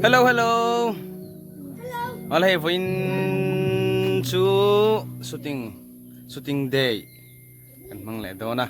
Hello hello. Hello. Hei vawiin chu shooting shooting day kan hmang leh dawn a.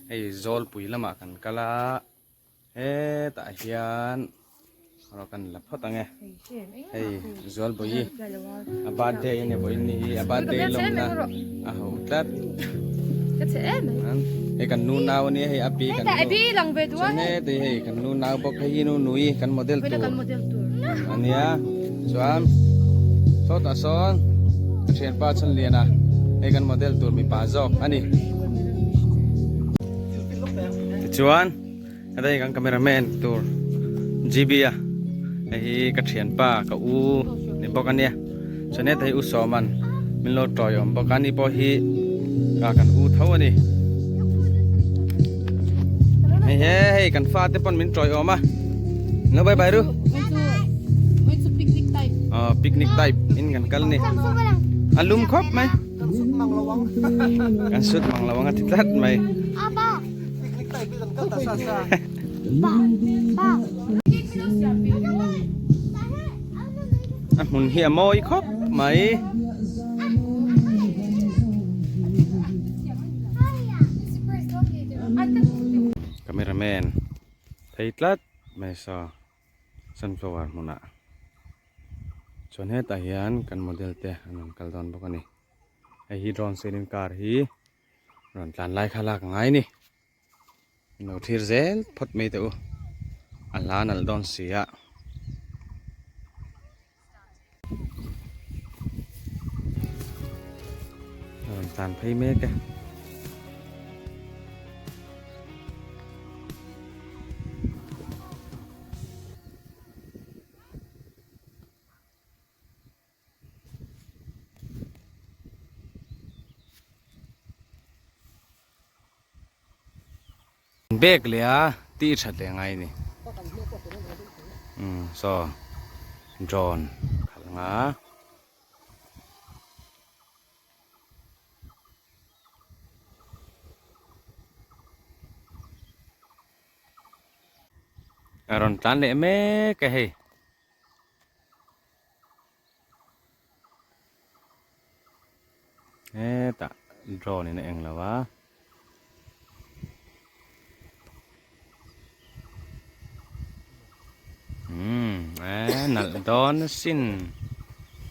Hei Zawlpui lamah kan kal a. Hetah hian rawh kan la phawt ang e. Hei Zualbawi a birthday a ni vawiin ni hi a birthday lawmna a ho tlat. Hei kan nu nau a nia hei a pi kan nu chuan heti hei kan nu nau bawk hei hi nu nui kan model tur a nia chuan sawtah sawn ka thianpa Chhanliana hei kan model tur mipa zawk a ni. Tichuan. Heta hi kan cameraman tur GB a hei hi ka thianpa ka u ni bawk ania chuan heta hi u Sawman min lo tawi awm bawk a ni pawh hi ah kan u tho ani hei he hei kan fate pawn min tawi awm a lo bye bye ru aw picnic type in kan kal ni a lum khawp mai kan sut mang lo ang a ti tlat mai. A hmun hi a mawi khawp mai. Cameraman thei tlat mai saw sunflower hmunah chuan hetah hian kan model te an rawn kal dawn bawk a ni hei hi drone selling car hi. Rawn tlan lai kha lak a ngai ni. Lo thlir zel phawt mai teh u. A hla nalh dawn si a. Rawn tlan phei mek e. Bag leh a tih that leh ngai ni umm saw drone khalh nga. A rawn tlan leh mek a hei. Hetah drone in a eng lo a. Umm eh nalh dawn asin.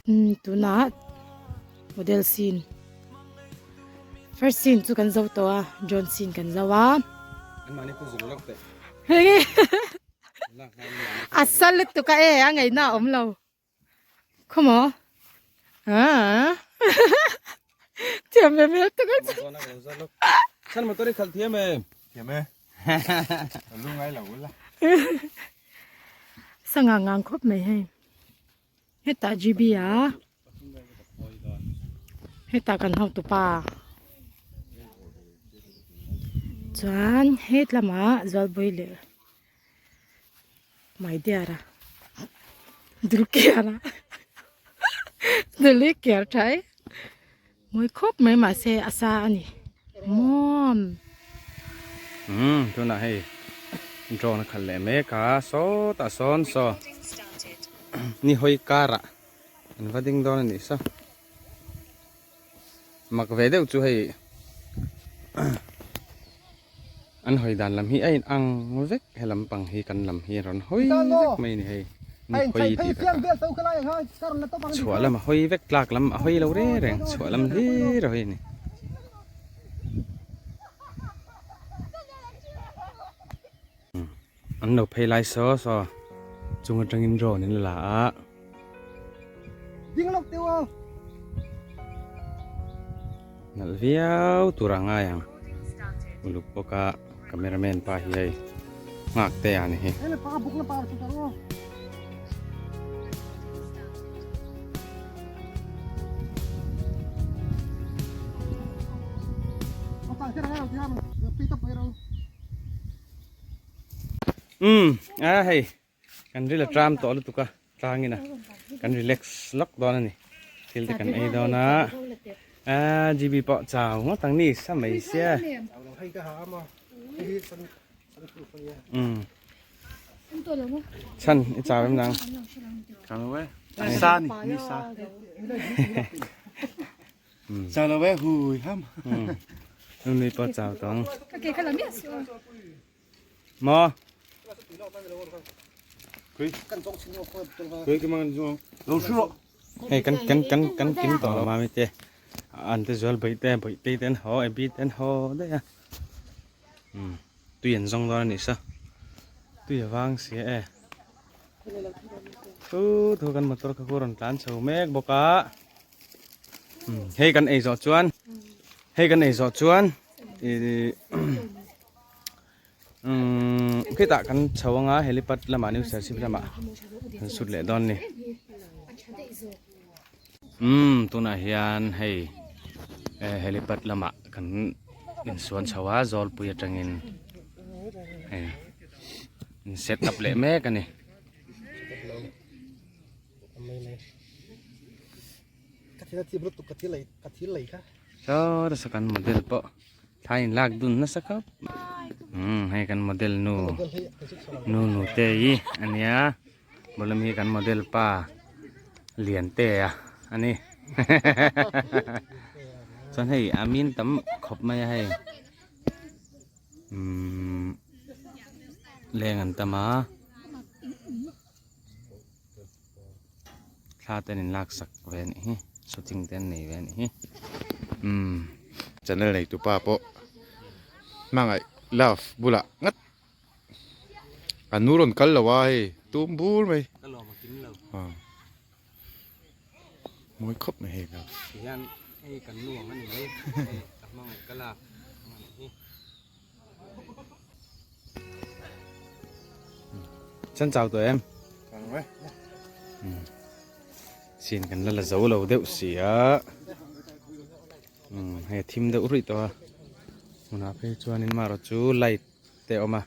Umm tunah model scene first scene chu kan zo tawh a drone scene kan zo a. Anmahni pawh zir lawk teh. A sa lutuk a e a ngaihna a awm lo. Khawmaw aa thiam ve hmel tak a chu. Chan motor i khalh thiam em? Thiam e. Lu ngai lo ula. Sangha ngang khawp mai hei. Hetah GB a. Hetah kan hotu pa. Chuan het lamah Zualbui leh My dear a Dulkiar a Dulkiar tha e mawi khawp mai mahse a sa a ni mawm. Umm tunah hei drone a khalh leh mek a sawtah sawn saw ni hawi karah an va ding dawn a nih saw mak ve deuh chu hei An hawi dan lam hi a in ang vek he lampang hi kan lam hi a rawn hawi vek mai a ni hei ni hawi tih takah chhuah lam a hawi vek tlak lam a hawi lo reng reng chhuah lam hlir a hawi a ni. An lo phei lai saw saw chung atangin drone in la a. Nalh viau tur a ngai ang uluk bawk a cameraman pa hi hei nghak te a ni hi. Umm a hei kan ril a tram tawh lutuk a tlangin a kan relax lawk dawn a ni thil te kan ei dawn a a GB pawh chau ngawt ang ni sa mai sia umm. Chan i chau em nang? Chau lo e. Sa ni, ni sa. Chau lo e hui ham. Nu ni pa chau tong. Mo. Kui cái mang zuang. Lo su ro. Hei kan kan kan kan kim tawh lo mami te. An te zual bawih te bawih tei ten haw ebi ten haw daih a. Um tui an zawng dawn a nih sa. Tui a vang si e. Thu thu kan motor kha khu rawn tlan chho mek bawk a. Um hei kan ei zawh chuan hei kan ei zawh chuan ih umm khitah kan chho anga helipad lamah new serchhip lamah kan sut leh dawn a ni. Umm tunah hian hei eh helipad lamah kan insuan chho a zawlpui atangin hei in set up leh mek a ni. Saw nasa kan model pawh thla in lak dun nasa khawp umm hei kan model nu nu nute hi a nia. Bawlhhlawm hi kan model pa Liantea a ni chuan hei a min tam khawp mai a hei umm leng an tam a thla te an in lak sak ve a nih hi shooting te an nei ve a nih hi umm. Channel neitupa pawh hmangaih love bulah ngat. An nu rawn kal lo a hei tum bur mai. Ka lawm a kim lo. Mawi khawp mai hei love. Tihian hei kan nu ang a ni mai hei ka hmangaih ka lak ang a nih hi. Chan chau tawh em? Chau lo e. Sin kan la la zo lo deuh si a. Hei a thim deuh ruih tawh a. Hmunah phei chuanin marawh chu light te a awm a.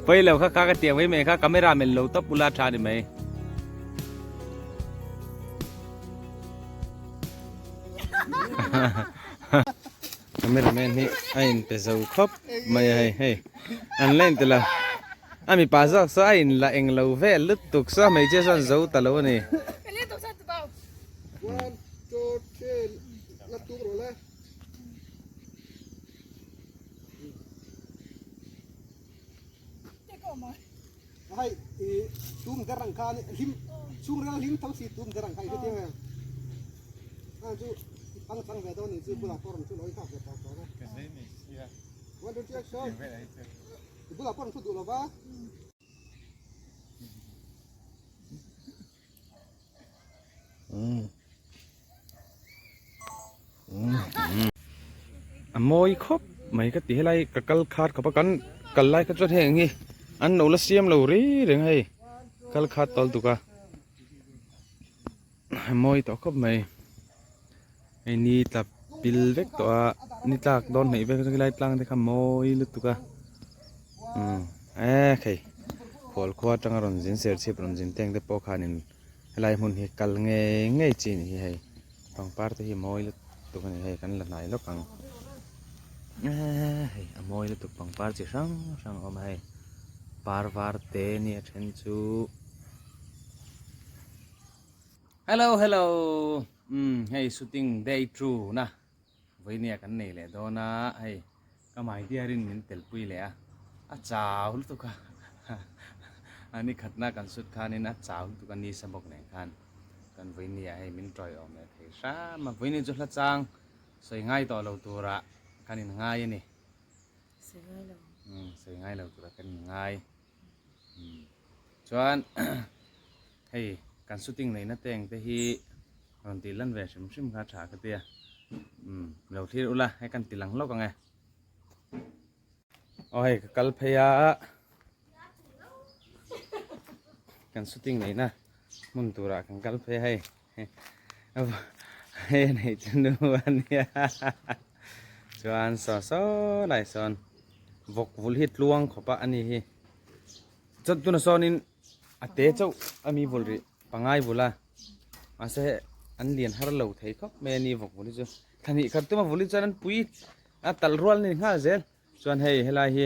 Pawilo kha kha ka tiang mai mai kha camera men lo tawp ula tha ni mai. Camera man hi a in pe zo khawp mai a hei hei an la in ti lo a mipa zawk saw a in la eng lo vel lutuk saw hmeichhia sawn zo ta lo a ni. A mawi khawp mai ka ti helai ka kal khat khawp a kan kal lai kha chuan heng hi an lo la siam lo ri reng a hei kal khat tawl tuk a a mawi tawh khawp mai hei ni tla pil vek tawh a ni tlak dawn hnaih vek helai tlang te kha mawi lutuk a umm ekhei khual khua atanga rawn zin serchhip rawn zin teng te pawh khanin. Helai hmun hi kal ngei ngei chi a nih hi hei pangpar te hi mawi lutuk a ni hei kan la hnai lawk ang hei a mawi lutuk pangpar chi hrang hrang a awm a hei par var te nia then chu hello hello umm hei shooting day two na vawinia kan nei leh dawn a hei Ka hmaidiarin min telpui leh a, a chau lutuk a, a ni khatna kan sut khanin a chau lutuk a nisa bawk nen khan. Chuan vawiin ah hei min tawiawm leh thei hram a, vawiin hi chu hla chang sawi ngai tawh lo turah kan in ngai a ni. Sawi ngai lo. Umm sawi ngai lo turah kan in ngai. Umm chuan hei kan shooting neihna teng te hi rawn tih lan ve hrim hrim kha tha ka tia. Umm lo thlir ula hei kan ti lang hlawk ang e. Aw hei ka kal phei a kan shooting neihna hmun turah kan kal phei a hei hei a neih chu nu a nia chuan saw saw lai sawn vawk vul hi tluang khawp a ani hi chuan tunah sawnin a te chauh a mi vul rih. Pangai vul a, mahse an lian har lo thei khawp mai a ni vawk vul hi chu. Thla hnih khat tuma vul hi chuan an pui a talh rual a ni nghal zel. Chuan hei helai hi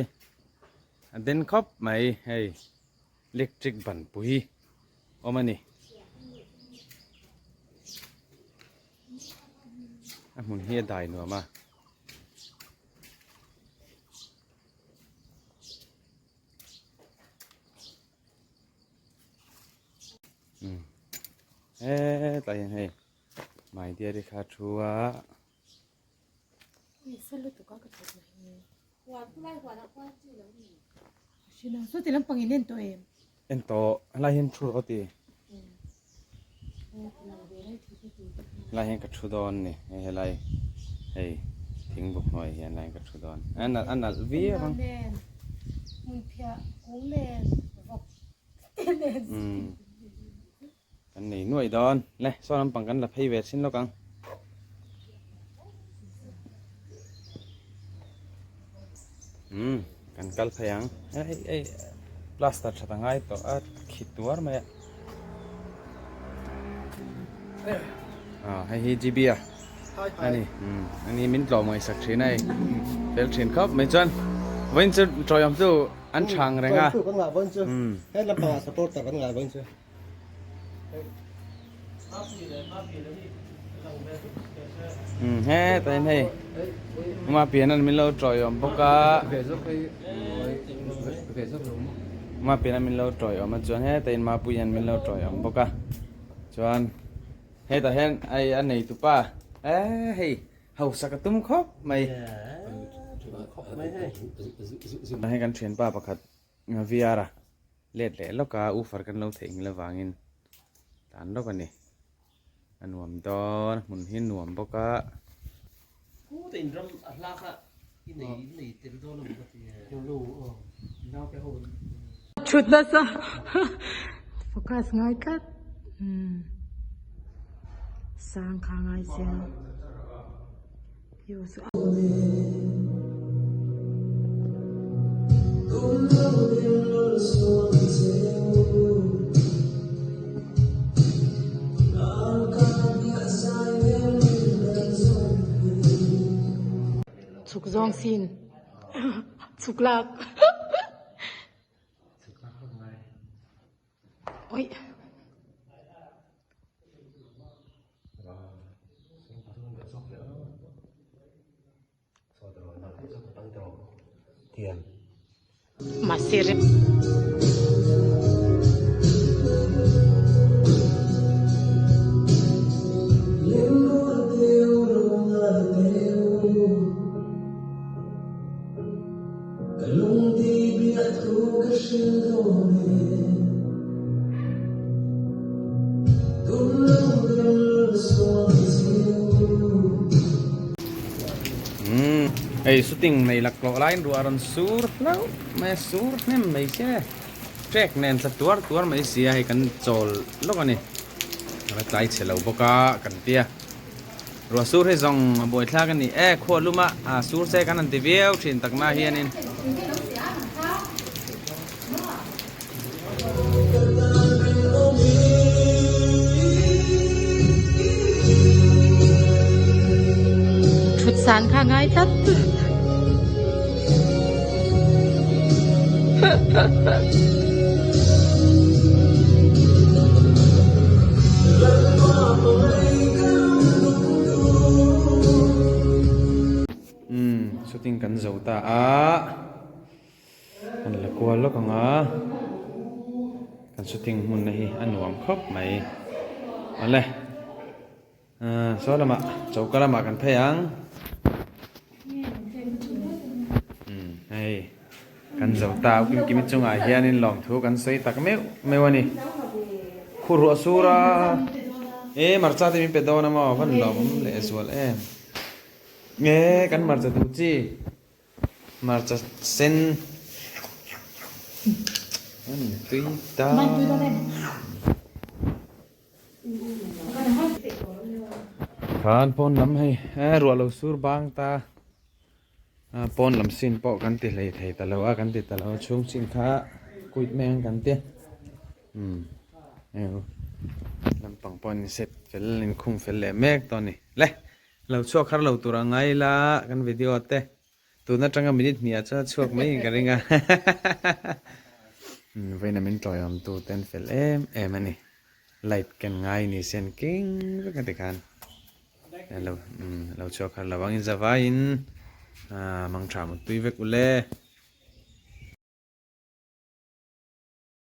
a den khawp mai hei electric ban pui awm a ni. A hmun hi a dai nuam a. Hetlai hian hei my dear i kha thu a. En tawh helai hian thu rawh ti. Helai hian ka thu dawn ni hei helai hei thing buk hnuai hian helai hian ka thu dawn a nalh a nalh viau ang. Umm kan nei nuaih dawn le saw lampang kan la phei ve thin lawk ang. Umm kan kal phei ang hei hei plaster that a ngai tawh a khi tuar mai a ah hei hi G B a ani umm ani min tlawm ngaihsak thin a hei fel thin khawp mai chuan vawiin chu tawiawm chu an chhang reng a. Kan ngah vawiin chu he lampangah supporter kan ngah vawiin chu. Umm hetah hian hei ama pian an min lo tawiawm bawk a ama pian an min lo tawiawm a chuan hetah hian mapuii an min lo tawiawm bawk a chuan hetah hian hei a neitupa eh hei Hausa ka tum khawp mai. Hei kan thianpa pakhat VR a let leh lawk a, ufar kan lo theih ngil avangin tan lawk a ni. A nuam dawn, a hmun hi a nuam bawk a. Thut nasa focus ngai tlat sang kha ngai sia Chhuk zawng sin chhuk lak oi Mahse rem. Hei shooting nei laklawh laiin ruah a rawn sur hlauh mai a, sur hnem mai sia e, trek nen thla tuar tuar mai sia hei kan chawl lawk a ni, a la tlai chhe lo bawk a kan tia. Ruah sur hi zawng a buaithlak a ni e, khuah luma a sur che kan han ti viau thin takna hianin. Thut san kha ngai tlat. Umm shooting kan zo ta a kan la kual lawk ang a kan shooting hmun na hi a nuam khawp mai. Awle saw lamah choka lamah kan phei ang umm hei kan zo ta kim kimi chungah hianin lawmthu kan sawi tak meuh meuh a ni khu ruah sur a e hmarcha te min pe dawn a maw van lawm leh zual em nge kan hmarcha duh chi. Hmarcha sen tui ta. Khan pawn lam hei e ruah lo sur bang ta pawn lam sin pawh kan ti hlei thei ta lo a kan ti ta lo a chhung chin kha kuit mai ang kan ti umm hei lampang pawh an inset fel inkhung fel leh mek tawh a ni le. Lo chhuak har lo tur a ngai ila kan video te tun atanga minute hnih ah chuan a chhuak mai in ka ring a vawiin a min tawiawm tu te an fel em em a ni light ken ngai ni se an keng vek a tikhan lo lo chhuak har lo ang in zavaiin mang tha mutpui vek ule.